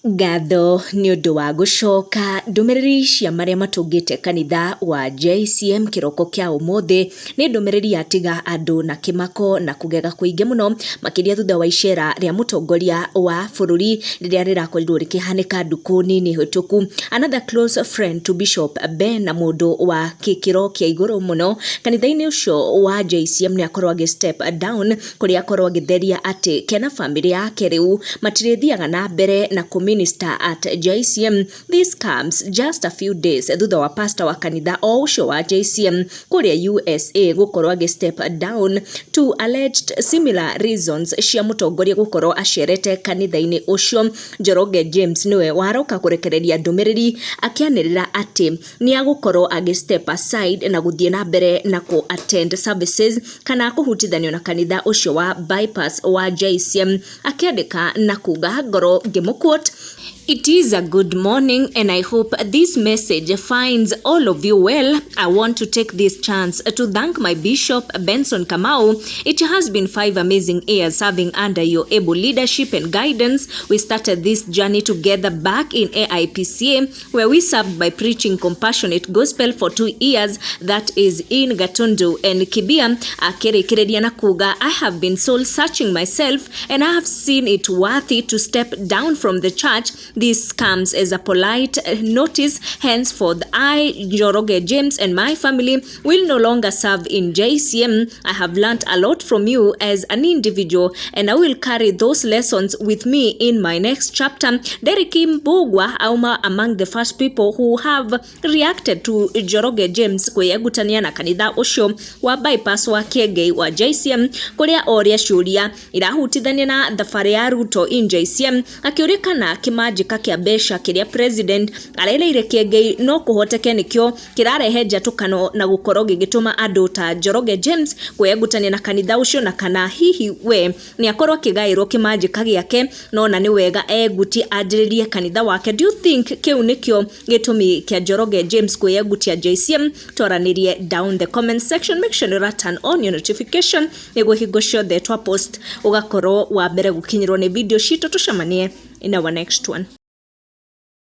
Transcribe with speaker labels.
Speaker 1: Ngatho nĩ ũndũ wa gũcoka ndũmĩrĩri cia marĩa matũngĩte kanitha wa JCM kĩroko kĩa ũmũthĩ. Nĩ ndũmĩrĩri yatiga andũ na kĩmako na kũgega kũingĩ mũno, makĩria thutha wa icera rĩa mũtongoria wa bũrũri rĩrĩa rĩrakorirwo rĩkĩhanĩka ndukũ nini hĩtũku. Another close friend to Bishop Ben na mũndũ wa gĩkĩro kĩa igũrũ mũno kanitha-inĩ ũcio wa JCM nĩ akorwo agĩ step down, kũrĩa akorwo agĩtheria atĩ ke na bamĩrĩ yake rĩu matirĩthiaga na mbere na kũ-minister at JCM. This comes just a few days thutha wa pastor wa kanitha o ũcio wa JCM kũrĩa USA gũkorwo agĩ step down to alleged similar reasons cia mũtongoria gũkorwo acerete kanitha-inĩ ũcio. Njoroge James nĩwe waroka kũrekereria ndũmĩrĩri akĩanĩrĩra atĩ nĩ agũkorwo agĩ step aside na gũthiĩ na mbere na kũ attend services kana kũhutithanio na kanitha ũcio wa Bypass wa JCM, akĩandĩka na kuga ngoro ngĩmũ-quote, "It is a good morning and I hope this message finds all of you well. I want to take this chance to thank my Bishop Benson Kamau. It has been 5 amazing years serving under your able leadership and guidance. We started this journey together back in AIPCA, where we served by preaching compassionate gospel for 2 years, that is in Gatundu and Kibia." Akĩrĩkĩrĩria na kuga, "I have been soul searching myself and I have seen it worthy to step down from the church. This comes as a polite notice. Henceforth, I, Njoroge James, and my family will no longer serve in JCM. I have learnt a lot from you as an individual and I will carry those lessons with me in my next chapter." Derek Mbugua auma among the first people who have reacted to Njoroge James kwĩyegutania na kanitha ũcio wa Bypass wa Kĩengei wa JCM, kũrĩa oria ciũria irahutithania na thabarĩ ya Ruto in JCM, akĩũria kana kĩmanjĩka kĩa mbeca kĩrĩa president arereire Kĩengei no kũhoteke nĩkĩo kĩrarehe njatũkano na gũkorwo gĩgĩtũma andũ ta Njoroge James kwĩyegutania na kanitha ũcio, na kana hihi we nĩ akorwo akĩgaĩrwo kĩmanjĩka gĩake nona nĩ wega egutie anjĩrĩrie kanitha wake. Do you think kĩu nĩkĩo gĩtũmi kĩa Njoroge James kwĩyegutia JCM? Twaranĩrie down the comment section. Make sure nĩ turn on your notification nĩguo hingo ciothe twa post ũgakorwo wa mbere gũkinyĩrwo nĩ video citũ. Tũcemanie in our next one.